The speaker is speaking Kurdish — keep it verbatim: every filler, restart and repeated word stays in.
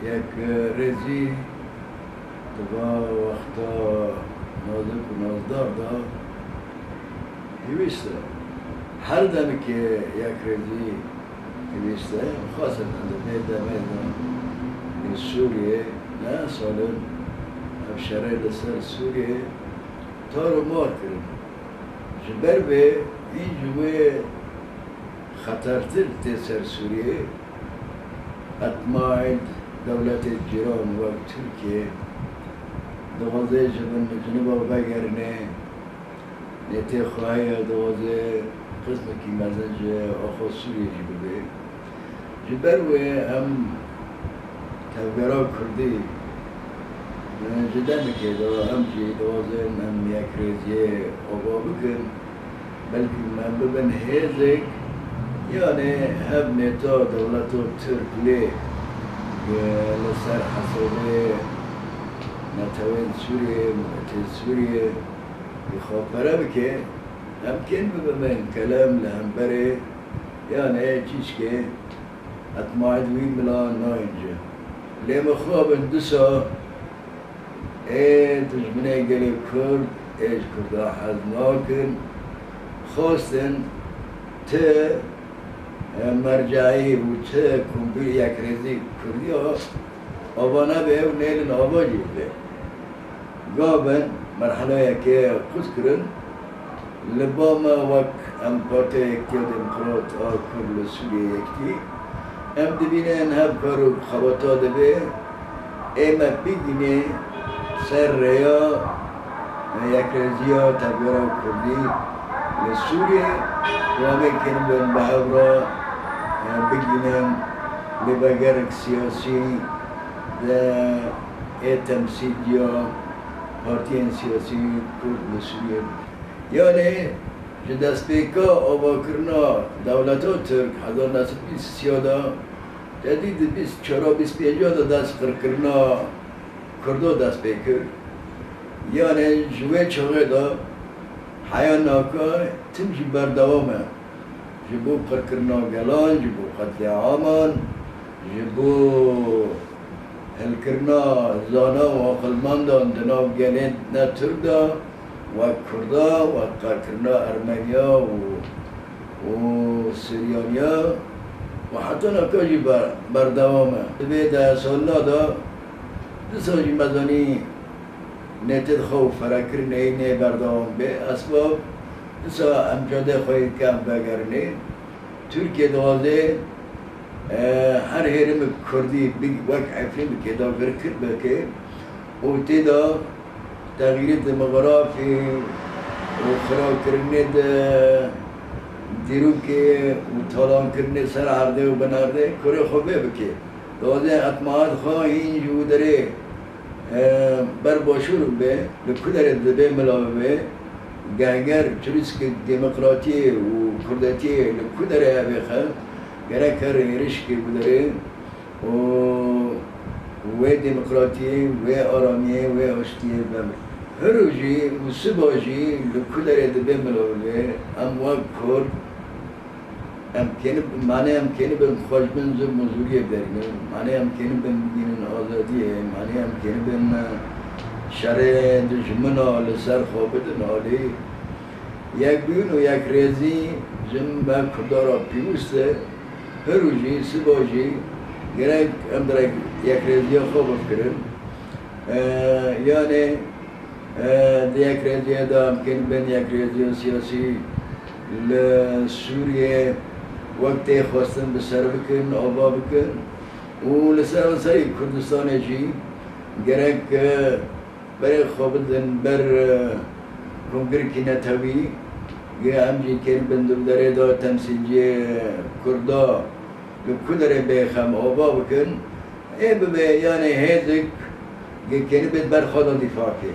Yekrêzî di va wexta nazik û nazdar de pêwîst e. Her demekê yekrêzî pêwîst e. Xasen di vê demê de li Sûriyê ne salin ev şerê li ser Sûriyê tar û mar kirin. Ji ber vê hîn ji wê xetertir tê ser Sûriyê. Etmaîd dewletê cîran wek Tirkiye dixwaze ji bin ciniba vegerine, nêtê xwe heye dixwaze qismekî mezin ji axa Sûriyê jî bibe. Ji ber wê em tevgera Kurdî, e, ji demekê de em jî dixwazin em yekrêziyê ava bikin. Belkî em bibin hêzek, yanê hev nêta dewleta Tirk lê, e, li ser hesabê netewên Sûriyê, miletê Sûriyê, bi xwe pere bike, em kên bibin kelem li hemberê, yanê çîçkê etmaîd wî bila nayên ci. Lê mixabin disa ê dijminê gelê Kurd, ê ji Kurda hez nakin, xwestin ti, e, merceî û ti kombî yekrêzî Kurdiya ava nebe û nêlin ava jî bibe. Gavin merhela yekê qut kirin. Li ba me wek em Partiya Yekitiya Demokrat a Kurd li Sûriyê Yekitî, em dibînin hev kar û xebata dibe, ê me bigihîne ser rêya yekrêziya tevgera Kurdî li Sûriyê û em ê kirin bin bi hev re, e, bigihînin lêvegerek siyasî de ê temsîliya partiyên siyasî Kurd li Sûriyê. Yanê ji destpêka avakirina dewleta Tirk hezar neh sed bîst sê de, te dî di bîst çar bîst pênc de dest qirkirina Kurdo dest pê kir. Yanê ji wê çaxê de heya naka tim jî berdewam e. Ji bo qirkirina gelan, ji bo qetlîaman, ji bo hilkirina zana û aqilmandan di nav gelên ne Tirk de, wek Kurda, wek qirkirina Ermeniya û, û Siryaniya û heta naka jî ber-, berdewam e. Di vê deh salina de disa jî me zanî nêtê xwe û ferekirinê nê berdewam bê. Esbab disa em cadê xwe yê dikin vegerînê. Tirkiye dixwaze, e, her hêrimek Kurdî bi-, wek Efrînekê dagirkir bike û tê de texyîrê demografî û xirakirinê di dîrokê û talankirinê ser erdê û bin erdê kurê xwe vê bike. Dixwaze etmaîd xwe hîn ji wî derê, e, ber başûr be, li ku derê dibe milav be, gehger çirîskek demokratiyê û kurdetiyê li ku derê hebe xe, gerek her êrişkê wî derê û wê demokratiyê, wê aramiyê, wê aştiyê be. Hiro jî û siba jî li ku derê dibe milav be, em wek Kurd, Em kênib-, mane em kênibin xwe ji bin zulm û zûriyê derînin, mane em kênibin bigihînin azadiyê, mane em kênibin, e, şerê dijmina li ser xwe bidin alî. Yekbûn û yekrêzî ji me Kurda re pêwîst e. Hiro jî, siba jî gerek em direk yekrêziya xwe bifikirin. E, yanê, E, di yekrêziyê de em kênibin yekrêziya siyasî li Sûriyê wek tê xwestin bi ser bikin, ava bikin û li seranserî Kurdistanê jî gerek, e, berê xwe bidin ber, e, kongirkî netewî, ge em jî kênibin di derê de temsîlciyê Kurda li ku derê bê xem ava bikin. Ê bibe, yanê hêzik ge kênibê ber xwe de dîfa ke.